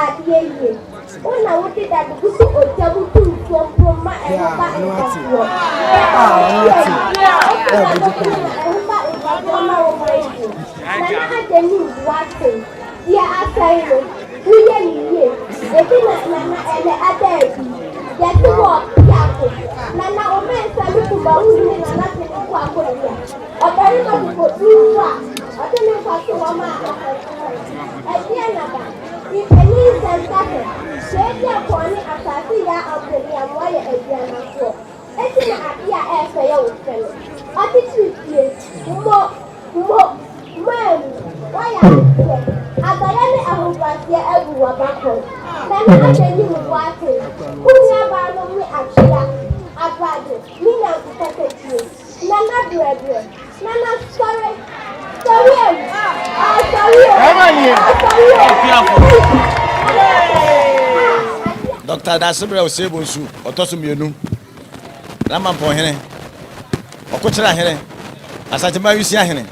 adeɛ yie. Wo na wode dade gu ogya mu to nsuo mpo ma ɛho ba mfasoɔ. Na ɛho ba mfasoɔ ma wo man bio. Nana Agyenim Boateng, deɛ asɛe no, woyɛ no yie. Ebi na Nana ɛnɛ ada adi. Yɛte wɔ Piako. Nana Omensa ne Kumawuhene Nana Teneku Akosua. Ɔbarima kokoduru a ɔde ne nkwa to hɔ maa Asantehene. Ɛdeɛn na ba? Mpanin nsɛm ka sɛ, Tweaduampɔn ne asase yaa ampaniamoa yɛ aduanafoɔ. Enti na adeɛ a ɛyɛ fɛ yɛ wo fɛ no. Ɔkyekyere fie, mmɔ, mmɔ, mmaa mu, woayɛ adeɛ. Adɔeɛ ne ahobrɛaseɛ abu w'abakɔn. Nana Agyenim Boateng, wo nuabaanom ne Atwea, Abragye ne Nyanko Katakyie. Nana brɛbrɛ, Nana sɔre, sɔre awu, asɔre o, asɔre o. Dr. Dasebrɛ Osei Bonsu ɔtɔ so mmienu, Ramampɔnhene, Ɔkokyerɛ ahene, Asantema Wisia hene,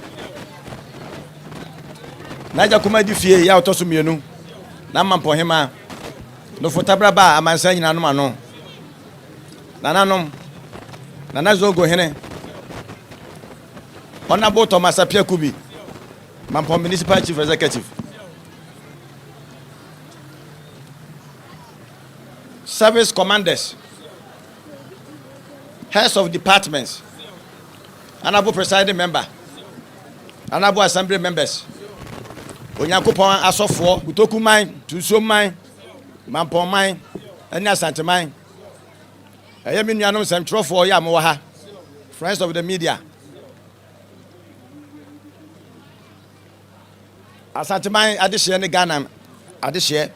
N'agya kuma di fie yɛ a ɔtɔ so mmienu, N'Amampɔnhema, Nofo Tabraba a amansan nyinaa nom ano, Nananom, Nana Zongo hene, Honorable Thomas Appiah Kubi, Mampɔn Municipal Chief Executive, Service Commanders, Heads of Departments, Honorable Presiding Member, Honorable Assembly Members, Onyankopɔn asɔfoɔ, Butoku man, Tunsuom man, Mampɔn man, ne Asanteman. Ɛyɛ me nuanom nsɛmtwerɛfoɔ yɛ a mowɔ ha, Friends of the Media. Asanteman adehyeɛ ne Ghana adehyeɛ.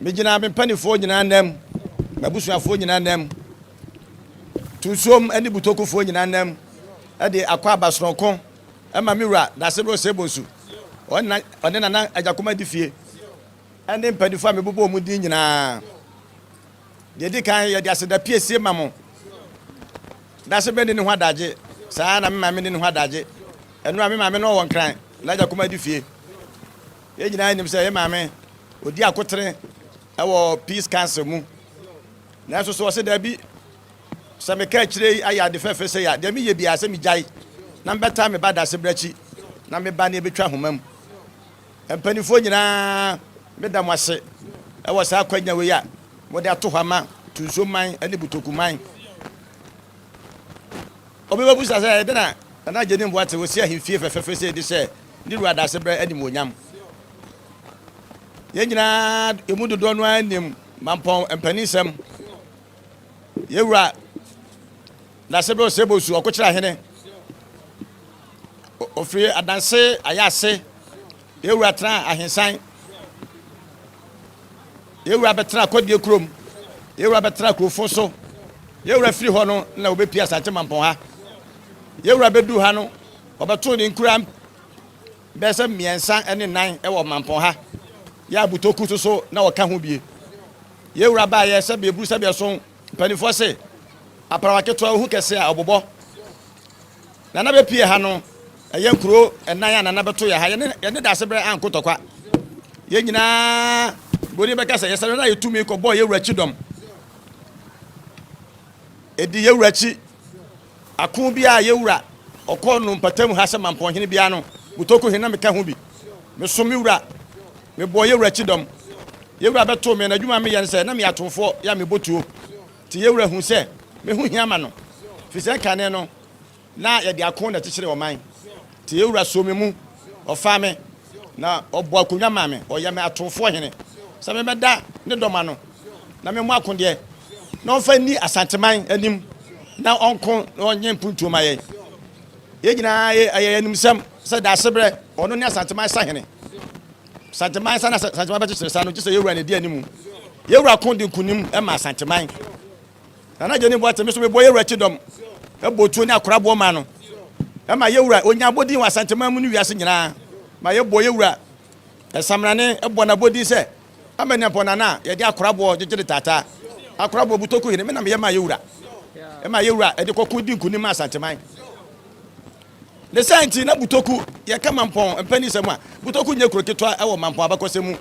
Megyina me mpanimfoɔ nyinaa nam, m'abusuafoɔ nyinaa nam, Tunsuom ne Butokufoɔ nyinaa nam de akɔ aba soronko ma me wura Dasebrɛ Osei Bonsu, ɔne Nana Agyakoma di fie ne mpanimfoɔ a mebobɔ wɔn din nyinaa. Deɛ ɛdi kan, yɛde aseda piesie ma mo. Dasebrɛ ne ne ho adagye, saa na me maame ne ne ho adagye. Ɛno a me maame no ɔwɔ Nkran, Nana Agyakoma di fie. Yɛn nyinaa nim sɛ yɛn maame ɔdi akotere wɔ Peace Council mu. Nanso so ɔsɛ daabi sɛ meka akyire yi ayɛ ade fɛfɛ sɛ yɛ a, deɛ meyɛ biara sɛ megyae na mebɛtaa me ba Dasebrɛ akyi na me ba ne ɛbɛtwa ahoma mu. Mpanimfoɔ nyinaa, meda mo ase wɔ saa akwanya wei a mode ato hɔ ama Tunsuo man ne Butoku man. Obi bɛbusa sɛ, ɛdɛn na Nana Agyenim Boateng ɔsi ahemfie fɛfɛɛfɛ sei de hyɛ ne wura Dasebrɛ animuonyam? Yɛn nyinaa emu dodoɔ no ara nim Mampɔn mpaninsɛm. Yɛn wura Dasebrɛ Osei Bonsu Ɔkokyerɛ Ahene, ofiri Adanse Ayase. Yɛn wura tena Ahensan. Yɛn wura bɛtena Kɔdie kurom. Yɛn wura bɛtena Kurofo so. Yɛn wura firi hɔ no na wɔbɛpie Asante Mampɔn ha. Yɛn wura bɛduru ha no, ɔbɛtoo ne nkura bɛyɛ sɛ 3 ne 4 wɔ Mampɔn ha. Yɛ Abutoku nso so na ɔka ho bie. Yɛn wura baeɛ sɛ bɛburu sɛ bɛso mpanimfoɔ se aparawa ketewa ohu kɛse a ɔbobɔ. Nana bɛpie ha no, ɛyɛ nkuro 4 a Nana bɛto yɛ ha. Yɛne yɛne Dasebrɛ anko tɔkwa. Yɛn nyinaa buroni bɛka sɛ yɛsɛ na yɛtumi kɔbɔɔ yɛn wura akyi dɔm. Ɛdi yɛn wura akyi. Ako bi a yɛn wura ɔkɔɔ no mpatamu ha sɛ Mampɔnhene biara no, Butoku hene na meka ho bi. Mesom me wura. Mebɔɔ yɛn wura akyi dɔm. Yɛn wura bɛtoo me na adwuma a meyɛ ne sɛ na meyɛ atomfoɔ yɛ a mebɔ tuo. Nti yɛn wura huu sɛ me ho hia ma no, firi sɛ kane no na yɛde ako na ɛkyekyere ɔman. Nti yɛn wura soo me mu, ɔfaa me, na ɔbɔɔ akonnwa maa me, ɔyɛɛ me atomfoɔ hene sɛ memmɛda ne dɔm ano na memmɔ akodeɛ na ɔmfa nni Asanteman anim na ɔnko na ɔnyɛ mpuntuo ma yɛn. Yɛn nyinaa ɛyɛ yɛn animsɛm sɛ Daasebrɛ ɔno ne Asanteman sahene. Asanteman sa na Asanteman bɛkyekyere sa no gye sɛ yɛn wura na ɛdi anim. Yɛn wura ko de nkunim ma Asanteman. Nana Gyani Boateng, me nso mebɔ yɛn wura kyidɔm, bɔ tuo ne akoraboɔ ma no. Ɛma yɛn wura ɔnya abɔdin wɔ Asanteman mu ne wiase nyinaa. Ma yɛbɔ yɛn wura Samrane bɔ n'abɔdin sɛ Amaniampɔn Nana a yɛde akoraboɔ gyegyere taataa. Akoraboɔ Butoku hene, me na meyɛ maa yɛn wura. Ɛma yɛn wura de kɔko di nkunim ma Asanteman. Ne saa nti, na Butoku, yɛka Mampɔn mpanisɛm a, Butoku nyɛ kuro ketewa wɔ Mampɔn abakɔsɛm mu.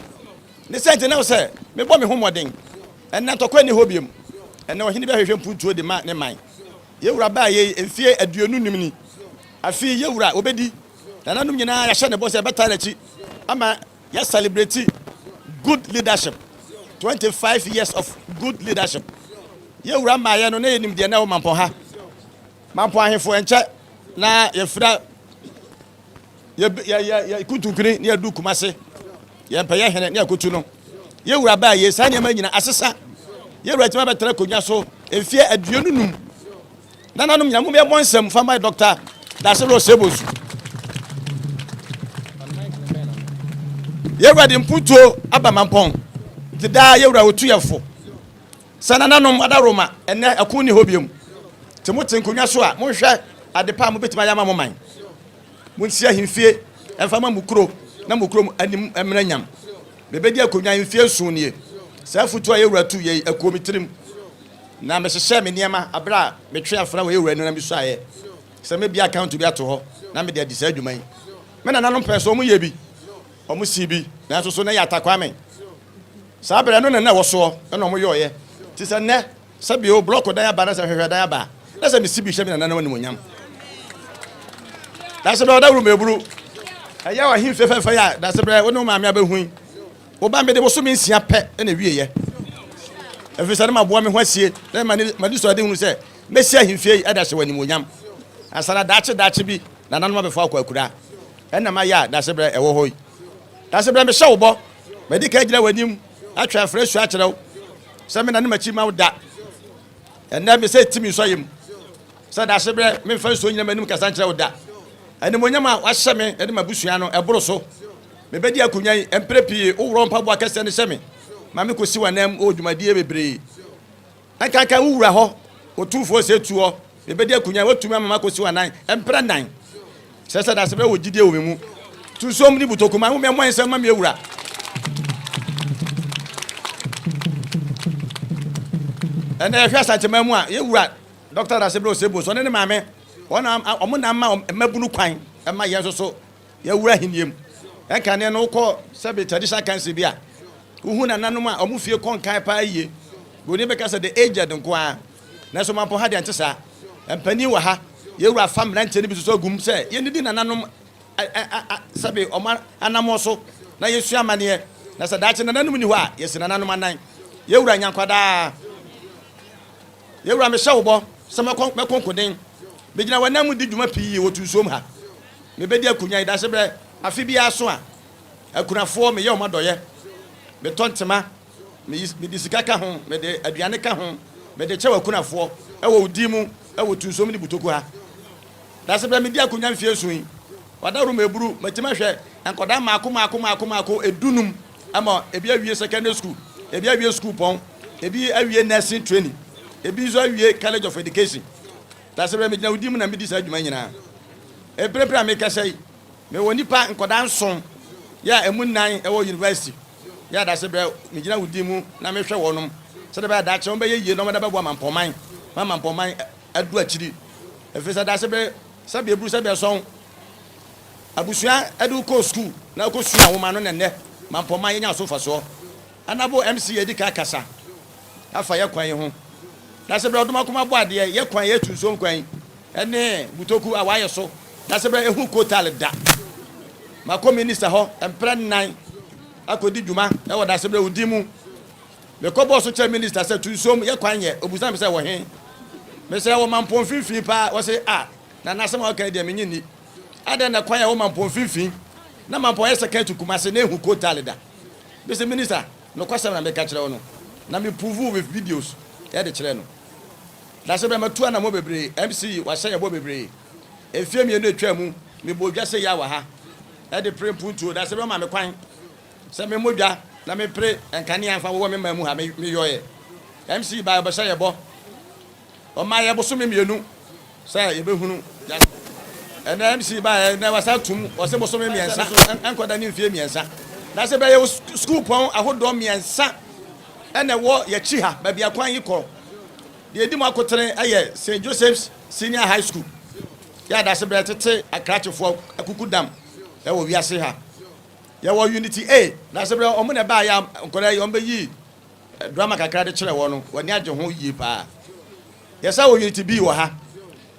Ne saa nti, na ɛwɔ sɛ mebɔ me ho mmɔden. Ɛnnɛ, ntɔkwa nni hɔ biom. Ɛnnɛ, ɔhene bi ahwehwɛ mpuntuo de ma ne man. Yɛn wura baa yei mfeɛ 25 ni. Afe yi, yɛn wura, ɔbɛdi. Nananom nyinaa, yɛahyɛ ne bɔ sɛ yɛbɛtaa n'akyi ama yɛ celebrate good leadership. 25 years of good leadership. Yɛn wura mmaeɛ no, na yɛnim deɛ na ɛwɔ Mampɔn ha. Mampɔn ahemfo ɛnkyɛ na yɛfira yɛ yɛ yɛ yɛ kuntunkuni ne yɛdu Kumase yɛn pɛ yɛ hene ne yɛkotu no. Yɛ wura baa yie saa nneɛma nyina asesa. Yɛ wura tumi abɛtena akonnwa so mfeɛ 25. Nananom nyina mo yɛbɔ nsɛm fa ma Dɔkta Dasebere Osei-Bonsu. Yɛ wura de mpuntuo aba Mampɔn nti daa yɛ wura otu yɛ fo. Sɛ nananom adaworoma, ɛnnɛ ɛko nni hɔ bio. Nti mote nkonnwa so a, monhwɛ ade pa a mobɛtumi ayɛ ama mo man. Monsi ahemfie mfa mma mo kuro na mo kurom anim mmra nyam. Mebɛdi akonnwa yi mfeɛ nson nie. Saa afotuo a yɛn wura tuu yɛn yi, ɛkɔɔ me tirim. Na mehyehyɛɛ me nneɛma berɛ a metwee afena wɔ yɛn wura anim na mesuaeɛ sɛ mɛbue account bi ato hɔ na mede adi saa dwuma yi. Me nananom pɛɛ sɛ wɔyɛ bi, wɔsii bi, nanso so na ɛyɛ atakwame. Saa berɛ no na na ɛwɔ soɔ na wɔn yɔeɛ. Nti sɛ nnɛ, sɛ bio, blɔko dan aba na sɛ hwehwɛ dan aba a, na sɛ mesi bi hyɛ me nananom animuonyam. Dasebrɛ ɔdawuro meburu. Ɛyɛ w'ahemfie fɛfɛ yi a dasebrɛ wo ne wo maame abɛhu yi. Wo ba mede bosome nsia pɛ na ɛwieɛ. Ɛfiri sɛ na maboa me ho asie na m'ani sɔ ade hunu sɛ mɛsi ahemfie yi de ahyɛ wo animuonyam. Ansa na daakye daakye bi nananom abɛfa akɔ akuraa. Ɛnna mayɛ a dasebrɛ ɛwɔ hɔ yi. Dasebrɛ mehyɛ wo bɔ Madi kan agyina w'anim atwe afra asu akyerɛ wo sɛ mennane m'akyi mma wo da. Ɛnnɛ me sɛ tim nsɔeɛ mu sɛ daasebrɛ memfa nsuo nnyina m'anim kasa nkyerɛ wo da. Animuonyam a woahyɛ me ne m'abusua no, ɛboro so. Mebɛdi akonnwa yi mprɛ pii, woworɔ mpaboa kɛseɛ no hyɛ me ma mekɔsi w'ananmu wɔ dwumadie bebree. Ɛnkanka wo wura hɔ, Otumfoɔ sɛ tu hɔ, mebɛdi akonya, woatumi ama makɔsi w'anan mprɛ nnan. Kyerɛ sɛ dasebrɛ wɔ gyidie wɔ me mu. Tu nsuom ne butokuma, wo mmɔ nsɛm ma me awura. Ɛnɛ yɛhwɛ Asanteman mu a, yɛwura Dɔkta Dasebrɛ Osei-Bonsu, ɔne ne maame, wɔn na wɔn na ama mmabunu kwan ma yɛn nso so yɛwura ahennie mu. Ɛnkane no wokɔ sɛbe traditional council bi a, Wohu nananom a wɔn fie kɔ nkan paa yiye. Buroni bɛka sɛ the aged nko ara. Nanso Mampong ha deɛ ɛnte saa. Mpanin wɔ ha. Yɛn wura fa mmeranteɛ no bi sosɔ agu mu sɛ yɛnnidi nananom sɛbe wɔn anammɔn so na yɛnsua amanneɛ. Na sɛ daakye nananom nni hɔ a, yɛasi nananom anan. Yɛn wura nya nkwa daa. Yɛn wura mehyɛ wo bɔ sɛ mɛkɔ mɛko nkoden. Megyina w'anan mu di dwuma pii wɔ Tunsuom ha. Mebɛdi akonwa yi daasebrɛ afe biara so a Akunafoɔ, meyɛ wɔn adɔeɛ. Metɔ ntoma, meyi, mede sika ka ho, mede aduane ka ho, mede kyɛ w'akunafoɔ wɔ wo din mu wɔ Tunsom ne Butoku ha. Dasebrɛ medi akonnwa mfeɛ nson yi, w'adaworo ma ɛburu, matumi ahwɛ nkwadaa mmaako mmaako mmaako mmaako edunum ama ebi awie secondary school, ebi awie sukuupɔn, ebi awie nursing training, ebi nso awie college of education. Dasebrɛ megyina wo din mu na medi saa dwuma nyinaa. Mprempren a mekasa yi, Mewɔ nnipa nkwadaa nson yɛ a emu nnan wɔ university yɛ a dasebrɛ megyina wo din mu na mehwɛ wɔnom sɛdeɛ ɛbɛyɛ a daakye wɔn bɛyɛ yie na wɔn de abɛboa Mampɔnman ma Mampɔnman adu akyiri ɛfiri sɛ dasebrɛ sɛbi eburu sɛbi ɛsɔn abusua ɛde wo kɔɔ sukuu na wokɔ sua nwoma no na nnɛ Mampɔnman yɛnya so mfasoɔ. Anabo MC yɛdi kan kasa afa yɛ kwan yi ho. Dasebrɛ Ɔdomakoma bɔ adeɛ yɛ kwan yɛ tunsom kwan yi ɛne Butoku a wayɛ so. Dasebrɛ ehu kotal da. Makɔ minista hɔ mprɛ nnan akɔdi dwuma ɛwɔ Dasebrɛ wo din mu. Mekɔ bɔɔ so kyerɛ minista sɛ tunsom yɛ kwan yɛ. Obusa me sɛ wɔ he? Mesɛ ɛwɔ Mampɔn mfimfini paa. Ɔse ah Nana asɛm a woka yi deɛ menye nni. Adɛn na kwan a ɛwɔ Mampɔn mfimfini na Mampɔn ayɛ second to Kumase na ehu kotal da? Mese minister nokwasɛm na meka kyerɛ wo no na me prove with videos de kyerɛɛ no. Dasebrɛ matu anamɔ bebree, MC wahyɛ yɛ bɔ bebree. Mfeɛ mmienu atwaa mu mebɔɔ dwa sei ara wɔ ha de pere mpuntuo. Dasebrɛ ɔmaa me kwan sɛ memmɔ dwa na mempere nkanea mfa wowɔ me man mu ha, meyɔeɛ. MC baeɛ ɔbɛhyɛ yɛ bɔ. Ɔmaa yɛ bosome mmienu sɛ yɛbɛhunu yɛn. Ɛnɛ MC baeɛ ɛnɛ wasa tum ɔse bosome mmiɛnsa nkɔda ne mfie mmiɛnsa. Na sɛ bɛyɛ sukuu pɔn ahodoɔ mmiɛnsa ɛna ɛwɔ yɛkyi ha baabi a kwan yi kɔ. Deɛ ɛdi mu akotene ɛyɛ St. Joseph's Senior High School. Yɛ adasebrɛ tete akrakyefoɔ akukudam wɔ wiase ha. Yɛwɔ Unity A, dasebrɛ wɔn na ɛbaeɛ a nkwadaa yi wɔbɛyii drama kakra de kyerɛ wɔn no, wɔn ani agye ho yie paa. Yɛsan wɔ Unity B wɔ ha.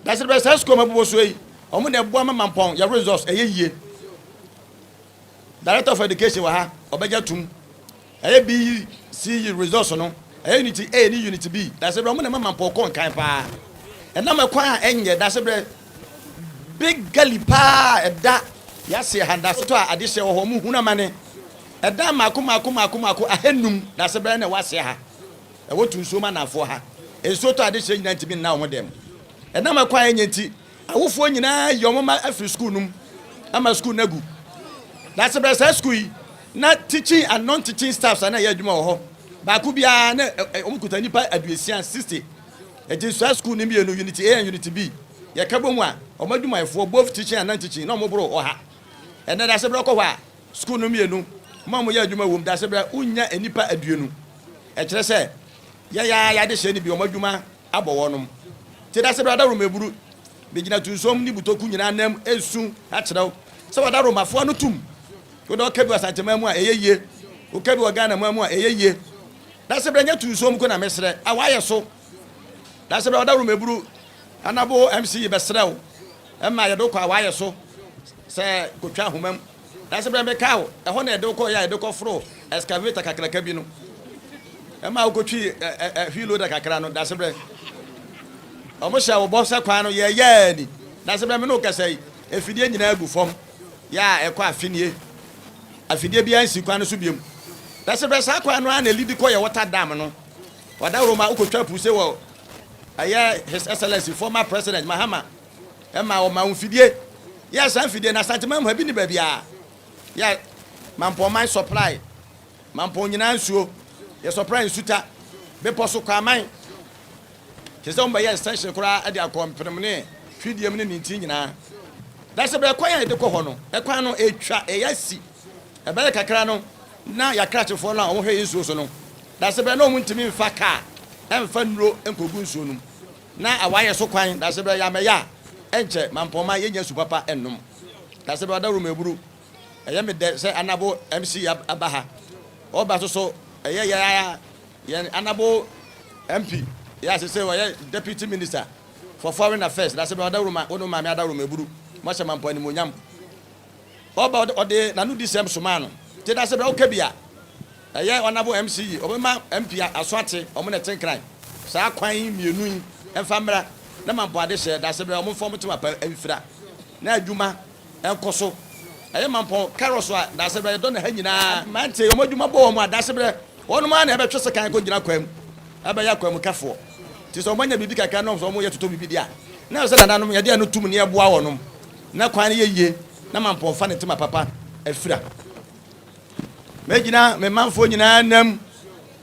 Dasebrɛ saa sukuu a mabobɔ soɔ yi, wɔn na ɛboa ma Mampɔn yɛ results ɛyɛ yie. Director of Education wɔ ha, ɔbɛgye atum. Ɛyɛ BECE results no, ɛyɛ Unit A ne Unit B. Dasebrɛ, wɔn na ɛma Mampɔw kɔ nkan paa. Ɛnam ɛkwan a ɛnyɛ, dasebrɛ, big gully paa a ɛda yɛaseɛ ha, dasetɔ a adehyeɛ wɔ hɔ, wɔn hunu amane. Ɛdan mmaako mmaako mmaako mmaako ahanum, dasebrɛ na ɛwɔ aseɛ ha. Ɛwɔ Tunsuom anaafoɔ ha. Nsuo tɔ a adehyeɛ nyinaa ntumi nna wɔn dan mu. Ɛnam ɛkwan a ɛnyɛ nti, Awofoɔ nyinaa ayi wɔn mma afiri sukuu no mu ama sukuu no agu. Dasebrɛ saa sukuu yi, na teaching and non-teaching staffs a na ɛyɛ adwuma wɔ hɔ baako biara na wɔn kuta nnipa aduosia, 60. Enti saa sukuu no mmienu, Unit A and Unit B, yɛka bɔ mu a, wɔn adwumayɛfoɔ, both teaching and non-teaching, na wɔn boro ɔha. Ɛnnɛ dasebrɛ kɔ hɔ a, sukuu no mmienu, wɔn a wɔyɛ adwuma wɔ mu, dasebrɛ wonnya nnipa 20. Ɛkyerɛ sɛ yɛn ara yɛn adehyeɛ no bi wɔn adwuma abɔ wɔnom. Nti da sɛ berɛ adaworoma aburu, megyina tunsom ne butoku nyinaa anam resu akyerɛ wo sɛ w'adaworoma no tom. Wode ɔka bi wɔ Asanteman mu a, ɛyɛ yie. Woka bi wɔ Ghana man mu a, ɛyɛ yie. Da sɛ berɛ nyɛ tunsom nko na mesrɛ, a woayɛ so. Da sɛ berɛ w'adaworoma aburu, Anabo MC yi bɛsrɛ wo ma yɛde wo kɔ a woayɛ so sɛ kɔtwa ahoma mu. Nanso berɛ mekaa wo, ɛhɔ na yɛde wo kɔeɛ a yɛde kɔforoo excavator kakraka bi no. Ɛmaa wokɔtwii wheel loader kakra no, dasebrɛ. Wɔhyɛɛ wo bɔ sɛ kwan no yɛyɛɛ ni. Dasebrɛ me ne wo kasa yi, afidie nyinaa gu fam. Yɛ a ɛkɔ afe nie. Afidie biara nsi kwan no so biom. Dasebrɛ saa kwan no ara na ɛlidi kɔ yɛ water dam no. Ɔdawuroma wokɔtwa puse wɔ ɛyɛ His Excellency former President Mahama Ɛma wɔma wo mfidie. Yɛ saa mfidie no Asanteman mu ha bi nni baabiara. Yɛ Mampɔnman supply Mampɔn nyinaa nsuo. Yɛ supply nsuta, bepɔ so, Kwaman. Kyerɛ sɛ wɔbɛyɛ extension koraa de akɔ Mpenem ne Hwidiem ne Nintin nyinaa. Dasebrɛ kwan a yɛde kɔ hɔ no, ɛkwan no ɛtwa, ɛyɛ asi. Ɛbɛyɛ kakra no na yɛakrakyefoɔ no a wɔhwɛ yɛn nsuo so no, dasebrɛ na wɔntumi mfa kaa ɛmfa nnuro nkɔgu nsuo no mu. Na awayɛ so kwan, dasebrɛ yɛ amɛyɛ a, ɛnkyɛ mampɔnma yɛnnya su papa nnom. Dasebrɛ ɔdawuruma aburu, ɛyɛ me dɛ sɛ Anabo MC aba ha. Ɔba so so, ɛyɛ yɛ ara yɛn Anabo MP yɛ a sesei ɔyɛ Deputy Minister for Foreign Affairs. Dasebrɛ ɔdawuruma, wo ne wo maame adawuruma aburu, moahyɛ mampɔn animuonyam. Ɔba ɔde n'anodisɛm somaa no. Nti dasebrɛ woka bi a, Ɛyɛ Honourable MC yi ɔbɛma MP aso ate ɔmo na ɛte nkran saa kwan yi mienu yi mfa mmra na Mampɔn adehyɛ dasebrɛ ɔmo mfa ɔmo tema pa mfira na adwuma nkɔ so ɛyɛ Mampɔn carrots a dasebrɛ yɛdɔ no ha nyinaa mmerante ɔmo adwuma bɔ wɔn a dasebrɛ wɔnom ara na ɛbɛtwe sekan kɔ gyina kwan mu ɛbɛyɛ akwanmukafoɔ nti sɛ ɔmo anya biribi kakra na ɔmo yɛ totɔ biribi deɛ a na ɛsɛ nananom yɛde ɛno tum ne ɛboa wɔnom na kwan no yɛ yie na Mampɔn fa ne tema papa afira. Mɛgyina me manfoɔ nyinaa nam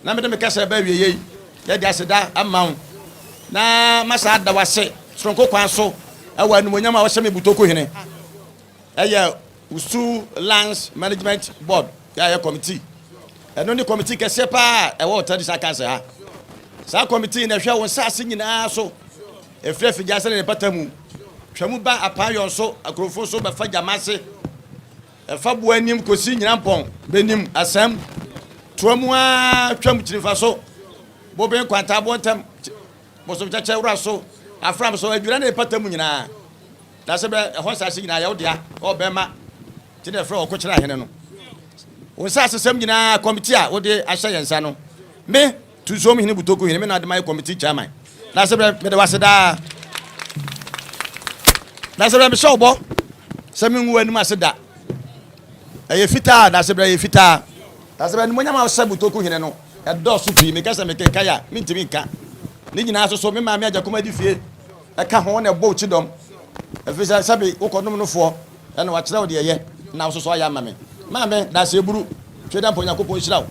na mede me kasa ɛba awieeɛ yi, yɛde aseda ama wo na masa ada wase soronko kwan so ɛwɔ animuonyam a wɔhyɛ me Butoku hene. Ɛyɛ Wusu Lands Management Board yɛ ayɛ committee. Ɛno ne committee kɛseɛ paa a ɛwɔ Traditional Council ha. Saa committee na ɛhwɛ wo nsaase nyinaa so, ɛfiri Afigya ase ne ne mpata mu, twa mu ba Apaayɔn so, Akurofo so bɛfa Gyamase, Ɛfa boɔ anim kɔsi Nyinampɔn, Benim, Asam, toa mu ara twam Kyirifa so, Boben, Nkwanta, Aboɔ ntam, Bosomkyɛkyɛ, Wura so, Afram so, Adwira ne mpata mu nyinaa. Na sɛ bɛ ɛhɔ nsase nyinaa yɛ wo dea, ɔ bɛma, nti na yɛfrɛ ɔkokyerɛ ahene no. Wo nsasesɛm nyinaa kɔmiti a wode ahyɛ yɛn nsa no, me, Tusuom hene Butoku hene, me na ade mayɛ kɔmiti chairman. Na sɛ bɛ mede wase daa. Na sɛ bɛ mehyɛ wo bɔ sɛ mengu w'anim ase da. Ɛyɛ fitaa, na sɛ bɛ ɛyɛ fitaa. Na sɛ bɛ animuonyam a wohyɛ Butoku hene no, ɛdɔɔso pii. Meka sɛ mekenkan a, mentumi nka. Ne nyinaa so so, me maame Agyakum adi fie ɛka ho na ɛbɔ wo kyidɔm. Ɛfiri sɛ sɛbe wokɔnom no foɔ ɛna wakyerɛ wo deɛ ɛyɛ na wo soso ayɛ ama me. Maame, Daseɛburu, Twedampɔ Nyankopɔn nhyira wo.